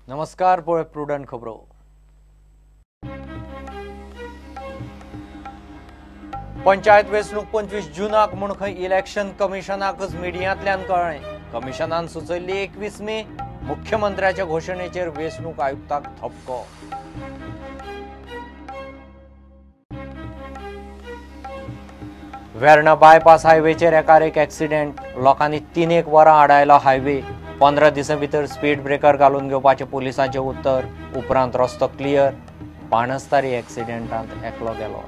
नमस्कार, पळय प्रुडंट खबरो. पंचायत वेंचणूक 25 जूनाक म्हूण खंय इलेक्शन कमिशनाकच मिडियांतल्यान कळ्ळें. कमिशनान सुचयल्ली 21 मे, मुख्यमंत्र्याच्या घोशणेचेर वेंचणूक आयुक्ताक धपको. वेर्णा बायपास हायवेचेर एकार एक एक्सिडेंट, लोकांनी 3-1 वरां आडायलो हायवे. 15 दिसां भितर स्पीड ब्रेकर घालून घेवपाचें पुलिसांचें उत्तर, उपरांत रस्तो क्लियर. बाणस्तारी एक्सिडेंटांत एकलो गेलो.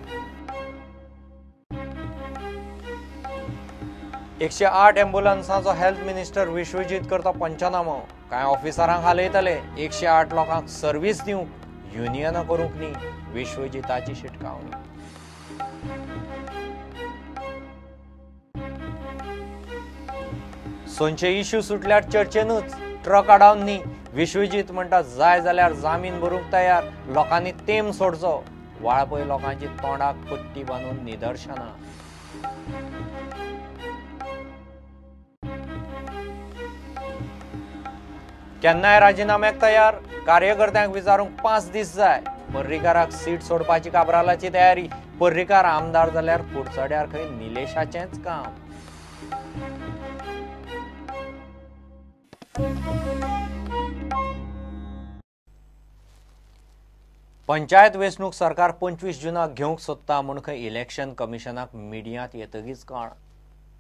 108 एम्बुलन्सांचो हेल्थ मिनिस्टर विश्वजीत करता पंचनामो. कांय ऑफिसरांक हालयतले, 108 लोकांक सर्वीस दिवंक युनियनां करूंक न्ही, विश्वजिताची शिटकावणी. सोनचे इश्यू सुटल्यार चर्चेनूच, ट्रक आडावन न्ही. विश्वजीत म्हणटा जाय जाल्यार जामीन भरूंक तयार, लोकांनी तेम सोडचो. वाळपय लोकांची तोंडाक पट्टी बांदून निदर्शनां. केन्नाय राजिनाम्याक तयार, कार्यकर्त्यांक विचारूंक 5 दीस जाय. पर्रीकाराक सीट सोडपाची काब्रालाची तयारी. पर्रीकार आमदार जाल्यार कुडचड्यार खंय निलेशाचेंच काम. पंचायत वेंचणूक सरकार 25 जूनाक घेवंक सोदता म्हूण खंय इलेक्शन कमिशनाक मिडियांत येतगीच कळ्ळां.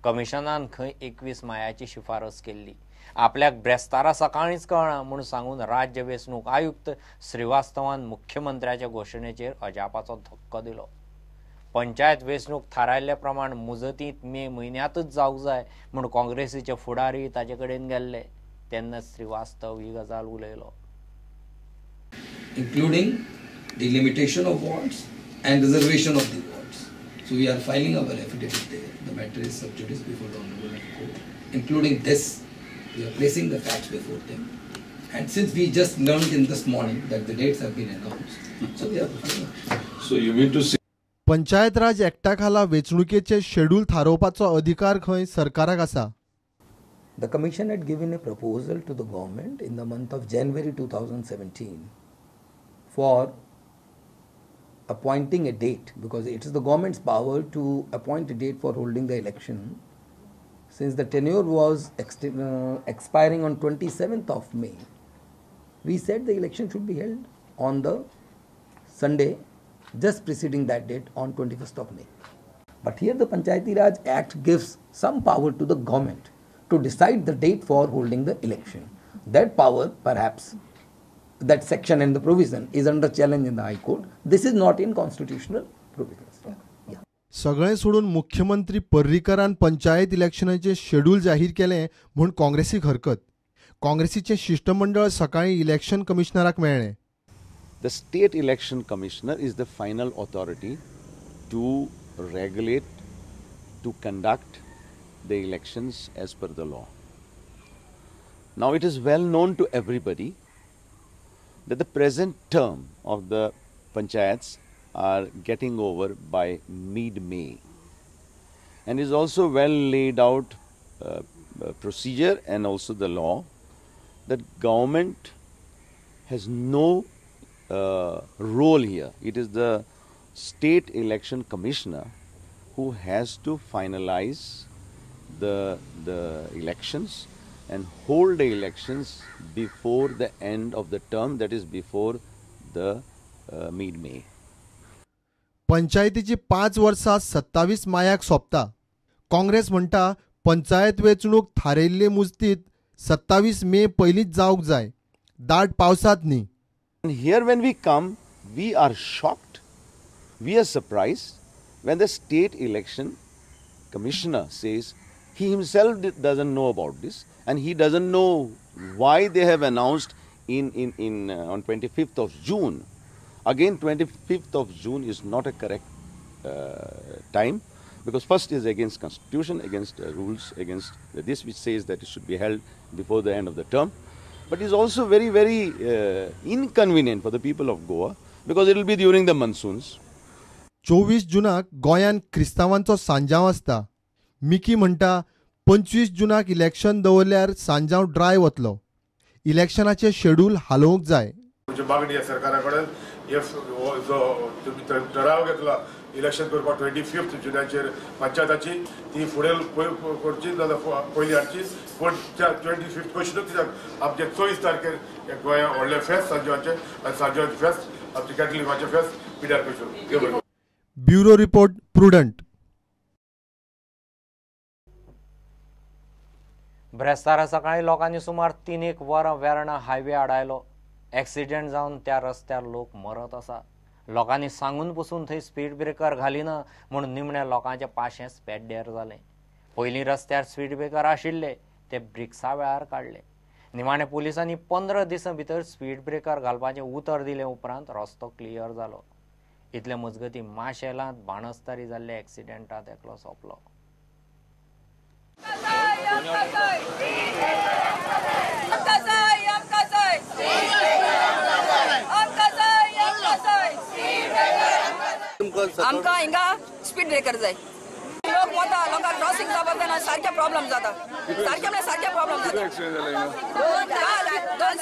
कमिशनान खंय 21 मायाची शिफारस केल्ली. आपल्याक ब्रेस्तारा सकाळींच कळ्ळां म्हूण सांगून राज्य वेंचणूक आयुक्त श्रीवास्तवान मुख्यमंत्र्याच्या घोशणेचेर अजापाचो धक्को दिलो. पंचायत वेंचणूक थारायल्ले प्रमाण मुजतींत मे म्हयन्यांतच जावंक जाय म्हूण काँग्रेसीचे फुडारी ताचे कडेन गेल्ले. तेन्ना श्रीवास्तव ही गजाल उलयलो. Including the limitation of wards and reservation of the wards. So we are filing our affidavit there. The matter is sub judice before the Honorable Court. Including this, we are placing the facts before them. And since we just learned in this morning that the dates have been announced, so we are preparing. So you mean to say panchayat Raj एक्टा खाला वेंचणुकेचे schedule थारोवपाचो अधिकार खंय सरकाराक आसा. The commission had given a proposal to the government in the month of January 2017 for appointing a date, because it is the government's power to appoint a date for holding the election. Since the tenure was expiring on 27th of May, we said the election should be held on the Sunday just preceding that date on 21st of May. But here the Panchayati Raj Act gives some power to the government to decide the date for holding the election. That power, perhaps, that section and the provision is under challenge in the High Court. This is not in constitutional provisions. Yeah. सगळें सोडून मुख्यमंत्री पर्रीकरान panchayat इलेक्शनाचें schedule जाहीर केलें म्हूण काँग्रेसीक हरकत. काँग्रेसीचें शिश्टमंडळ सकाळीं election कमिशनराक मेळ्ळें. The state election commissioner is the final authority to regulate, to conduct the elections as per the law. Now it is well known to everybody that the present term of the panchayats are getting over by mid-May, and is also well laid out procedure and also the law that government has no role here. It is the state election commissioner who has to finalize the elections and hold the elections before the end of the term, that is before the mid-May. पंचायतीची 5 वर्सां 27 मायाक सोंपता. काँग्रेस म्हणटा पंचायत वेंचणूक थारायिल्ले मुजतीत 27 मे पयलींच जावंक जाय, दाट पावसांत न्ही. Here when we come, we are shocked, we are surprised when the state election commissioner says he himself doesn't know about this, and he doesn't know why they have announced in on 25th of June. Again, 25th of June is not a correct time, because first is against constitution, against rules, against this which says that it should be held before the end of the term. But it's also very, very inconvenient for the people of Goa, because it will be during the monsoons. 24 जुनाक गोंयांत क्रिस्तांवांचो सांजांव आसता. Mickey म्हणटा 25 जुनाक election दवरल्यार Sanjao dry वतलो. इलेक्शनाचे schedule हालोवंक जाय. मागणी सरकारा कडेन जो तुमी ठराव घेतला इलेक्शन करपाक 25 जुनाचेर पंचायताची ती फुडें करची नाजाल्यार पयलीं हाडची, पूण 25 कशी न्हू कित्याक आमचे 24 तारखेर गोंया व्हडलें फेस्त सांजवाचें आनी सांजवाचें फेस्त आमचें कॅथलिकाचें फेस्त पिड्यार करचें. Bureau report, Prudent. ब्रेस्तारा सकाळी लोकांनी सुमार 3 वरां वेर्णा हायवे आडायलो. एक्सिडेंट जावन त्या रस्त्यार लोक मरत आसा. लोकांनी सांगून पसून थंय स्पीड ब्रेकर घालिना म्हूण निमण्या लोकांचे पाशेंच पेड्डेर जालें. पयलीं रस्त्यार स्पीड ब्रेकर आशिल्ले ते ब्रिक्सा वेळार काडले. निमाणे पुलिसांनी 15 दिसां भितर स्पीड ब्रेकर घालपाचें उतर दिले उपरांत रस्तो क्लियर जालो. इतले मजगतीं माशेलांत बाणस्तारी जाल्ल्या एक्सिडेंटांत एकलो सोंपलो. आमकां हिंगा स्पीड ब्रेकर जाय. लोक वता, लोकांक क्रॉसिंग जावपाक जायना, सारके प्रॉब्लम जाता, सारके म्हणल्यार सारके प्रॉब्लम जाता. दोन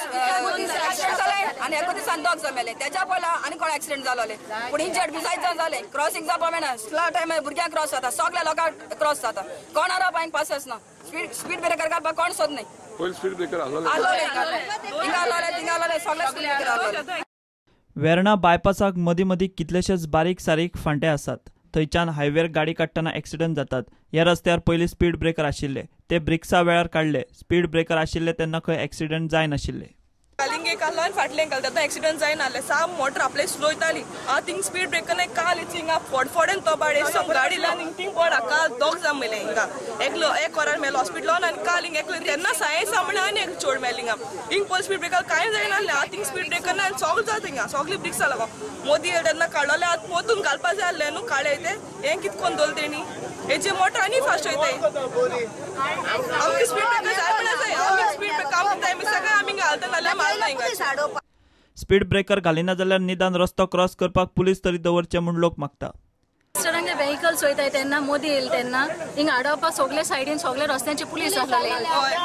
एक्सिडेंट जाले आनी एका दिसान दोग जाण मेले. तेच्या पयला आनी कोण एक्सिडेंट जालोले, पूण इंजर्ड बी जायत जाण जाले. क्रॉसिंग जावपाक मेळना, स्लो टायमार भुरग्यांक क्रॉस जाता, सगल्या लोकांक क्रॉस जाता. कोण आरोप हांगा पासच ना. स्पीड ब्रेकर घालपाक कोण सोद न्हय. स्पीड ब्रेकर आसलोले हिंगा आसलोले थिंगा आसलोले सगळे स्पीड ब्रेकर आसलोले. वेर्णा बायपासाक मदीं मदीं कितलेशेच बारीक सारीक फांटे आसात. थंयच्यान हायवेर गाडी काडटना एक्सिडंट जातात. ह्या रस्त्यार पयलीं स्पीड ब्रेकर आशिल्ले ते ब्रिक्सा वेळार काडले. स्पीड ब्रेकर आशिल्ले तेन्ना खंय एक्सिडंट जायनाशिल्ले. कालिंग एक आसलो आनी फाटलें घालता तेन्ना एक्सिडंट जायनासले. साम मोटर आपले स्लो येताली. आतां थिंग स्पीड ब्रेकर नाही. काल हिंगा फडफडेन तो बाडे गाडी लावन हिंग थिंग पडा. काल दोग जाण मेले हिंगा. एकलो एक वरार मेलो हॉस्पिटलान आनी काल हिंग एकलो तेन्ना सायन्स म्हणल्यार आनी एक चोड मेले हिंगा. हिंग पयलीं स्पीड ब्रेकर कांय जायनासलें. आतां थिंग स्पीड ब्रेकर ना आनी सगळें जाता हिंगा. सगळीं ब्रिक्सां लागो मोदी येयले तेन्ना काडलोले. आतां मोदून घालपा जाय आसलें न्हू काडले ते. हें कितें कोन्न दवरलें तेणी. हेजे मोटर आनी फास्ट वयताय. आमकां स्पीड ब्रेकर जाय म्हणल्यार जाय. आमी स्पीड ब्रेकर आमकां टायम सगळें आमी घालता नाल्यार स्पीड ब्रेकर घालिना जाल्यार निदान रस्तो क्रॉस करपाक पुलीस तरी दवरचे म्हूण लोक मागता. व्हेकल्स वयताय तेन्ना मोदी येयले तेन्ना हिंगा आडोवपाक सगळे सायडीन सगळे रस्त्यांचे पुलीस आसलेले.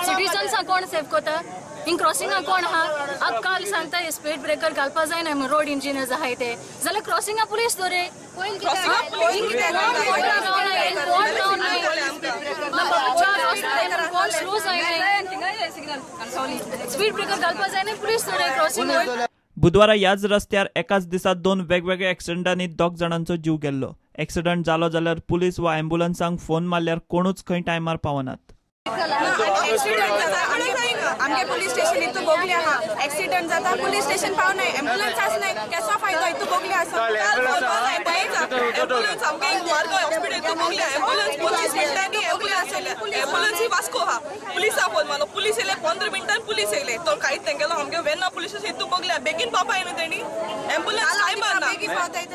सिटीजन्सां कोण सेफ करता? हिंग क्रॉसिंगा कोण आहा? आतां काल सांगता स्पीड ब्रेकर घालपा जायना म्हूण रोड इंजिनियर्स आहाय ते, जाल्यार क्रॉसिंगा पुलीस दवरे. कोण स्लो जायना, स्पीड ब्रेकर घालपा जायना, पुलीस दवरे क्रॉसिंग. बुधवारा ह्याच रस्त्यार एकाच दिसा 2 वेगवेगळ्या एक्सिडेंटांनी 2 जाणांचो जीव गेल्लो. एक्सिडंट जालो जाल्यार पुलीस वा एम्ब्युलन्सांक फोन मारल्यार कोणूच खंय टायमार पावनात. आमगे पुलीस स्टेशन इतू बोगले आहा. एक्सिडंट जाता पुलीस स्टेशन पावनाय, एम्ब्युलन्स आसनाय, केसो फायदो? इतू बोगले आसा. एम्ब्युलन्स आमगे मार्गो हॉस्पिटल इतू बोगले. एम्ब्युलन्स 25 मिनटांनी एम्ब्युलन्स येयले. एम्ब्युलन्स ही वास्को आहा. पुलिसा फोन मारलो, पुलीस येयले 15 मिनटान पुलीस येयले. तो कांयच तेंगेलो आमगे वेर्णा पुलीस स्टेशन इतू बोगले. बेगीन पावपाय न्हू तेणी. एम्ब्युलन्स टायमार ना.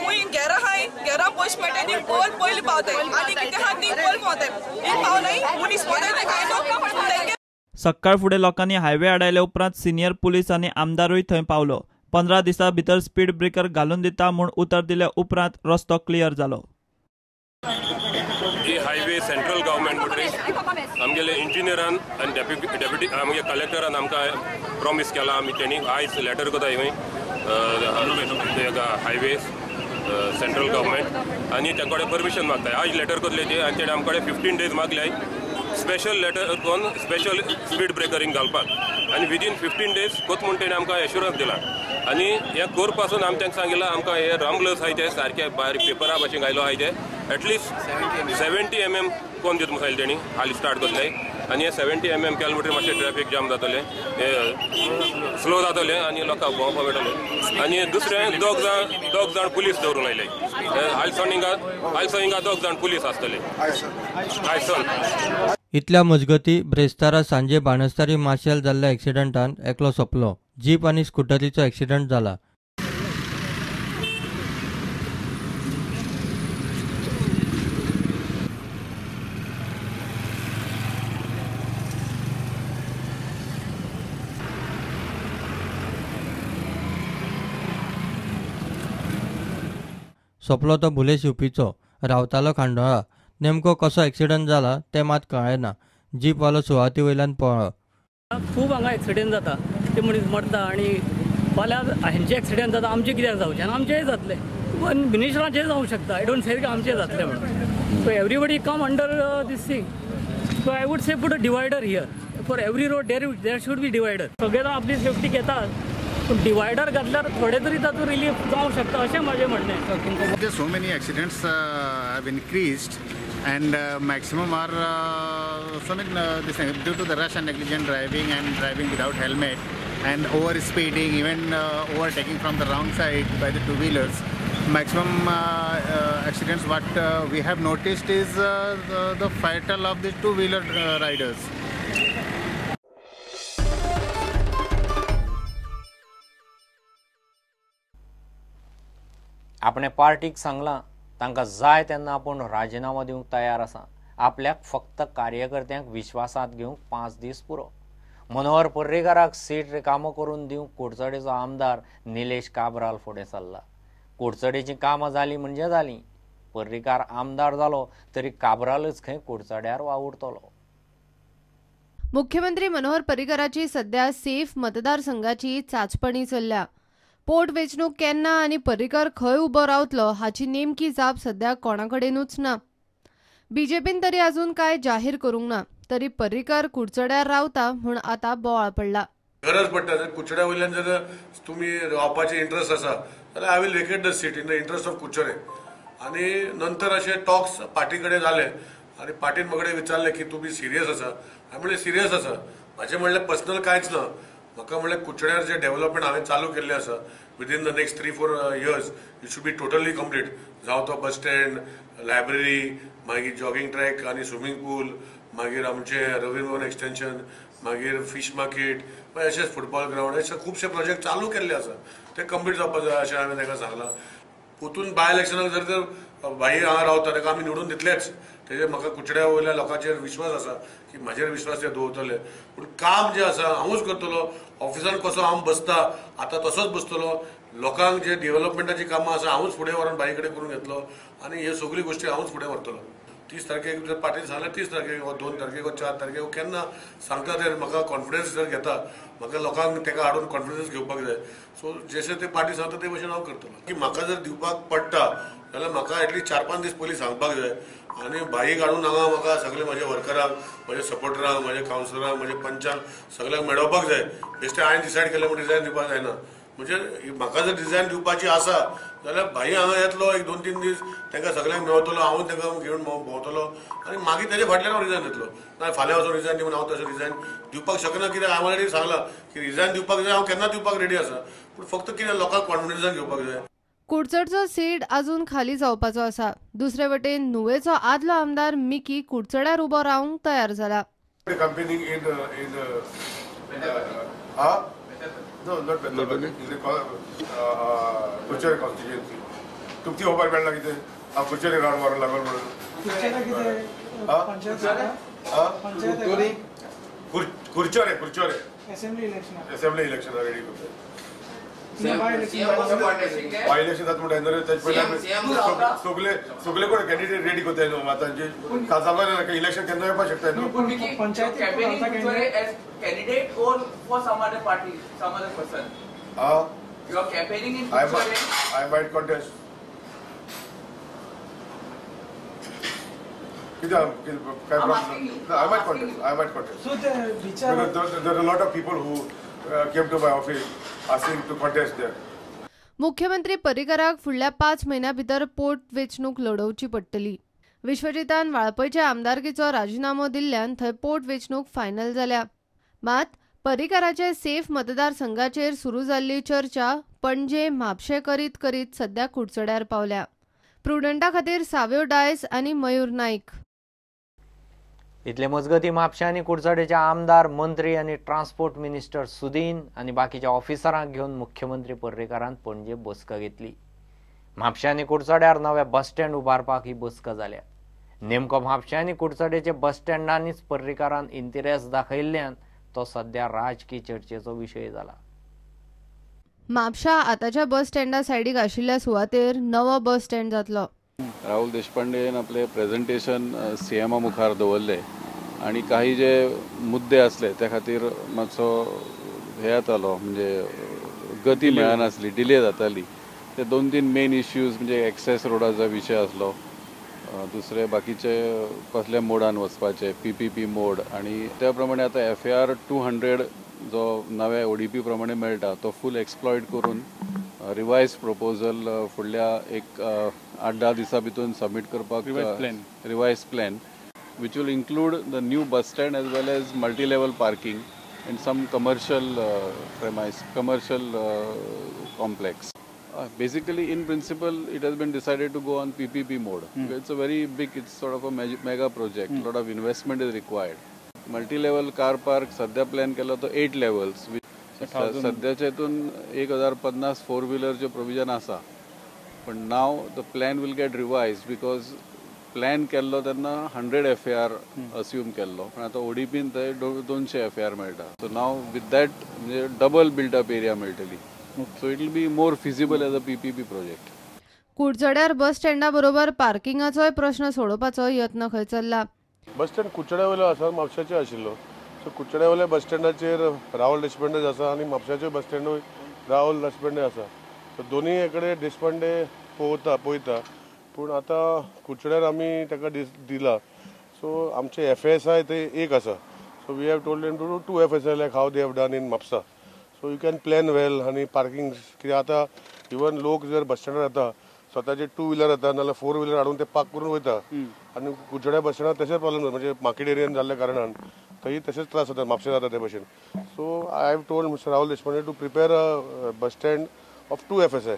खूंय घरा आहाय, घरा पयशे मेळटाय ती पयल पयलीं पावताय आनी कितें आहा ती पयल पावताय. ही पावनाय मनीस पावताय ते कांय न्हू. सकाळ फुडें लोकांनी हायवे आडायले उपरांत सिनियर पुलीस आनी आमदारूय थंय पावलो. 15 दिसां भितर स्पीड ब्रेकर घालून दिता म्हूण उतर दिले उपरांत रस्तो क्लियर जालो. ही हायवे सेंट्रल गव्हर्मेंट म्हणटकीर आमगेले इंजिनियरान आनी डेप्युटी आमगे कलेक्टरान आमकां प्रॉमीस केला. आमी तेणी आयज लेटर करता हांवें हायवे सेंट्रल गव्हर्मेंट आनी तेंचे कडेन परमिशन मागता. आयज लेटर करले ते आनी तेणी आमचे कडेन 15 डेज मागले स्पेशल लेटर करून स्पेशल स्पीड ब्रेकरींग घालपाक आनी विदीन 15 डेज कोत म्हूण तेणी आमकां एश्युरन्स दिला. आनी हे कोरपासून आमी तांकां सांगिलां आमकां हे रंबलर्स आहाय ते सारके भायर पेपरा भाशेन घायलो आहाय ते एटलिस्ट 70 mm कोण दिता म्हूण सांगलें तेणी. हालीं स्टार्ट करतले आनी हे 70 mm केले म्हणटकीर मातशें ट्रॅफीक जाम जातलें, स्लो जातलें आनी लोकांक भोंवपाक मेळटलें. आनी दुसरें दोग जाण पुलीस दवरून आयले. आयसोन हिंगा 2 जाण पुलीस आसतले आयसोन. इतल्या मजगती ब्रेस्तारा सांजे बाणस्तारी माशेल जाल्ल्या एक्सिडंटान एकलो सोंपलो. जीप आनी स्कुटरीचो एक्सिडंट जाला. सोंपलो तो भुले शिवपीचो, रावतालो खांडोळा. नेमको कसो एक्सिडंट जाला तें मात कळ्ळें ना. जीपवालो सुवाती वयल्यान पळ्ळो. खूब हांगा एक्सिडंट जाता. ते मनीस मरता आनी फाल्यां हेंचे एक्सिडंट जाता, आमचें कित्याक जावचें आनी आमचेंय जातलें, इवन मिनिस्टरांचेंय जावंक शकता. I don't से की आमचें जातलें म्हणून. So everybody come under this thing. So I would say put a divider here for every road. There should be divider. सगळे जाण आपली सेफ्टी घेतात, पूण डिवायडर घातल्यार थोडे तरी तातूंत रिलीफ जावंक शकता अशें म्हाजें म्हणणें. So many accidents have increased and maximum are so many this thing, due to the rush and negligent driving and driving without helmet and over speeding, even overtaking from the wrong side by the two wheelers. Maximum accidents what we have noticed is the fatal of the two wheeler riders. आपणे पार्टीक सांगलां तांकां जाय तेन्ना आपूण राजिनामो दिवंक तयार आसा. आपल्याक फक्त कार्यकर्त्यांक विश्वासांत घेवंक 5 दीस पुरो. मनोहर पर्रीकाराक सीट रिकामो करून दिवंक कुडचडेचो आमदार निलेश काब्राल फुडें सरला. कुडचडेचीं कामां जालीं म्हणजे जालीं, पर्रीकार आमदार जालो तरी काब्रालच खंय कुडचड्यार वावुरतलो. मुख्यमंत्री मनोहर पर्रीकाराची सध्या सेफ मतदारसंघाची चाचपणी चल्ल्या. पोट वेंचणूक केन्ना आनी पर्रीकार खंय उबो रावतलो हाची नेमकी जाप सध्या कोणाकडेनूच ना. बीजेपीन तरी अजून काय जाहीर करूंक ना, तरी पर्रीकार कुडचड्यार रावता म्हूण आतां बोवाळ पडला. गरज पडटा जर कुडचड्या वयल्यान जर तुमी रावपाचे इंट्रस्ट आसा जाल्यार I will vacate the seat in the interest of Curchorem. आनी नंतर अशे टॉक्स पार्टी कडेन जाले आनी पार्टीन म्हाका विचारलें की तुमी सिरियस आसा. हांवें म्हणलें सिरियस आसा. म्हाजें म्हणलें पर्सनल कांयच ना. म्हाका म्हणलें कुडचड्यार जें डेव्हलपमेंट हांवें चालू केल्लें आसा within the next 3-4 years it should be totally complete. जावं तो बस स्टँड, लायब्ररी, मागीर जॉगिंग ट्रॅक आनी स्विमींग पूल, मागीर आमचें रवींद्र भवन एक्सटेंशन, मागीर फिश मार्केट, मागीर अशेंच फुटबॉल ग्रावंड, अशे खुबशे प्रोजेक्ट चालू केल्ले आसा ते कंप्लीट जावपाक जाय अशें हांवें ताका सांगलां. पोतून बाय इलेक्शनाक जर तर भाई हांगा रावता ताका आमी निवडून दितलेच. तेजेर म्हाका कुडचड्या वयल्या लोकांचेर विश्वास आसा की म्हाजेर विश्वास ते दवरतले. पूण काम जें आसा हांवूच करतलो. ऑफिसान कसो हांव बसता आतां तसोच बसतलो. लोकांक जे डेव्हलपमेंटाचीं कामां आसा हांवूच फुडें व्हरून भाई कडेन करून घेतलो आनी ह्यो सगळ्यो गोश्टी हांवूच फुडें व्हरतलो. 30 तारखेक जर पार्टीन सांगलें 30 तारखेक वा 2 तारखेक वा 4 तारखेक वा केन्ना सांगता ते म्हाका कॉन्फिडन्स जर घेता, म्हाका लोकांक ताका हाडून कॉन्फिडन्स घेवपाक जाय. सो जशें ते पार्टी सांगता ते भशेन हांव करतलो. की म्हाका जर दिवपाक पडटा जाल्यार म्हाका एटलिस्ट 4-5 दीस पयलीं सांगपाक जाय आनी भाईक हाडून हांगा म्हाका सगळे म्हज्या वर्करांक, म्हज्या सपोर्टरांक, म्हज्या कावन्सिलरांक, म्हज्या पंचांक सगळ्यांक मेळोवपाक जाय. बेश्टें हांवें डिसायड केलें म्हूण डिजायन दिवपाक जायना. म्हणजे म्हाका जर डिजायन दिवपाची आसा जाल्यार भाई हांगा येतलो एक 2-3 दीस तांकां सगळ्यांक मेळतलो, हांव तांकां घेवन भोंवतलो आनी मागीर तेजे फाटल्यान हांव रिजायन दितलो. ना फाल्यां वचून रिजायन दी म्हूण हांव तशें रिजायन दिवपाक शकना. कित्याक हांवें ऑलरेडी सांगलां की रिजायन दिवपाक जाय, हांव केन्ना दिवपाक रेडी आसा. पूण फक्त कितें लोकांक कॉन्फिडन्सान घेवपाक जाय. कुडचडचो सीट अजून खाली जावपाचो आसा. दुसरे वटेन नुवेचो आदलो आमदार मिकी कुडचड्यार उबो रावंक तयार जाला. No, not Betalbatim. In the Curchorem constituency. तुमची खबर मेळना कितें? हांव कुडचडे राउंड मारूंक लागलो म्हणून. Curchorem, Curchorem. Assembly election ready करता. बाय इलेक्शन जाता म्हणटा तेजे पयलीं सगळे सगळे कोण कॅन्डिडेट रेडी करताय न्हू. आतां जे इलेक्शन केन्ना येवपाक शकता न्हू. Candidate or for some other party, some other person? You are campaigning in Curchorem? I might contest. I'm asking you. I might contest. I might contest. So the because there are a lot of people who came to my office asking to contest there. मुख्यमंत्री पर्रीकाराक फुडल्या 5 म्हयन्यां भितर पोट वेंचणूक लढोवची पडटली. विश्वजितान वाळपयचे आमदारकीचो राजिनामो दिल्ल्यान थंय पोट वेंचणूक फायनल जाल्या. मात पर्रीकाराचे सेफ मतदारसंघाचेर सुरू जाल्ली चर्चा पणजे म्हापशें करीत करीत सध्या कुडचड्यार पावल्या. प्रुडंटा खातीर साव्यो डायस आनी मयूर नाईक. इतले मजगती म्हापशें आनी कुडचडेचे आमदार, मंत्री आनी ट्रान्सपोर्ट मिनिस्टर सुदीन आनी बाकीच्या ऑफिसरांक घेवन मुख्यमंत्री पर्रीकारान पणजे बसका घेतली. म्हापशें आनी कुडचड्यार नवे बस स्टँड उबारपाक ही बसका जाल्या. नेमको म्हापशें आनी कुडचडेचे बस स्टँडांनीच पर्रीकारान इंतिरेस दाखयल्ल्यान तो सध्या राजकी चर्चेचो विशय जाला. म्हापशा आतांच्या बस स्टँडा सायडीक आशिल्ल्या सुवातेर नवो बस स्टँड जातलो. राहुल देशपांडेन आपले प्रेझेंटेशन सीएमा मुखार दवरले आनी काही जे मुद्दे आसले त्या खातीर मातसो हे जातालो, म्हणजे गती मेळनासली, डिले जाताली. ते 2-3 मेन इश्यूज म्हणजे एक्सेस रोडाचो विशय आसलो, दुसरे बाकीचे कसल्या मोडान वचपाचे, PPP मोड, आनी त्या प्रमाणे आतां FAR 200 जो नव्या ODP प्रमाणे मेळटा तो फूल एक्सप्लॉयट करून रिवायज प्रपोजल फुडल्या एक 8-10 दिसां भितर सबमीट करपाक, revise plan which will include the new bus stand as well as multi level parking and some commercial premise, commercial complex. Basically, in principle, it has been decided to go on PPP mode. It's a very big, it's sort of a mega project. A lot of investment is required. Multi-level car park, सध्या plan केला तो 8 levels. सध्याच्या हितून 1050 four व्हीलरचे provision आसा, पण now the plan will get revise because plan केल्लो तेन्ना 100 FAR assume केल्लो, पण आतां ODPन थंय 200 FAR मेळटा. सो नाव विथ that म्हणजे डबल बिल्टअप एरिया मेळटली. So it will be more feasible as a PPP project. कुडचड्यार बस स्टँडा बरोबर पार्किंगाचोय प्रश्न सोडोवपाचो यत्न खंय चल्ला. बस स्टँड कुडचड्या वयलो आसा, म्हापशाचेर आशिल्लो. सो कुडचड्या वयल्या बस स्टँडाचेर राहुल देशपांडे आसा आनी म्हापशाचेर बस स्टँडूय राहुल देशपांडे आसा. सो दोनूय कडेन देशपांडे पळयता, पूण आतां कुडचड्यार आमी ताका दिला. सो आमचे FSI ते एक आसा. So we have told them to do 2 FSI like how they have done in Mapusa. So you can plan well आनी पार्किंग कित्याक आतां इवन लोक जर बस स्टँडार येता स्वताचे 2 व्हिलर येता नाजाल्यार 4 व्हिलर हाडून ते पार्क करून वयता आनी कुडचड्या बस स्टँडार तशेंच प्रॉब्लम जाता, म्हणजे मार्केट एरियन जाल्ल्या कारणान थंय तशेंच त्रास जाता, म्हापशें जाता ते भशेन. So I have told mister Rahul Deshpande to prepare a bus stand of 2 FSI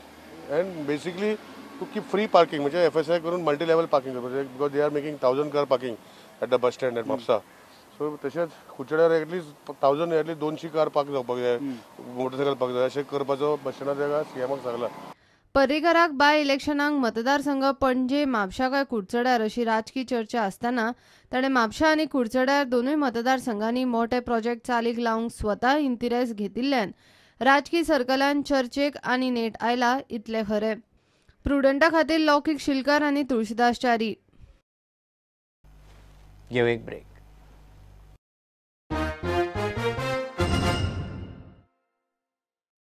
and basically to keep free parking, म्हणजे FSI करून मल्टी लेवल पार्किंग करपाचें because they are making 1000 car parking at the bus stand at Mapusa. So तशेंच कुडचड्यार at least 1000 at least 200 car park जावपाक जाय, motorcycle park जाय, अशें करपाचो बस स्टँडार ताका सीएमाक सांगला. पर्रीकाराक बाय इलेक्शनाक मतदारसंघ पणजे, म्हापशा काय कुडचड्यार अशी राजकी चर्चा आसतना ताणें म्हापशा आनी कुडचड्यार दोनूय मतदारसंघांनी मोठे प्रोजेक्ट चालीक लावंक स्वता इंतिरेस घेतिल्ल्यान राजकी सर्कलान चर्चेक आनी नेट आयला इतलें खरें. प्रुडंटा खातीर लौकीक शिलकार आनी तुळशीदास च्यारी. घेऊ एक ब्रेक.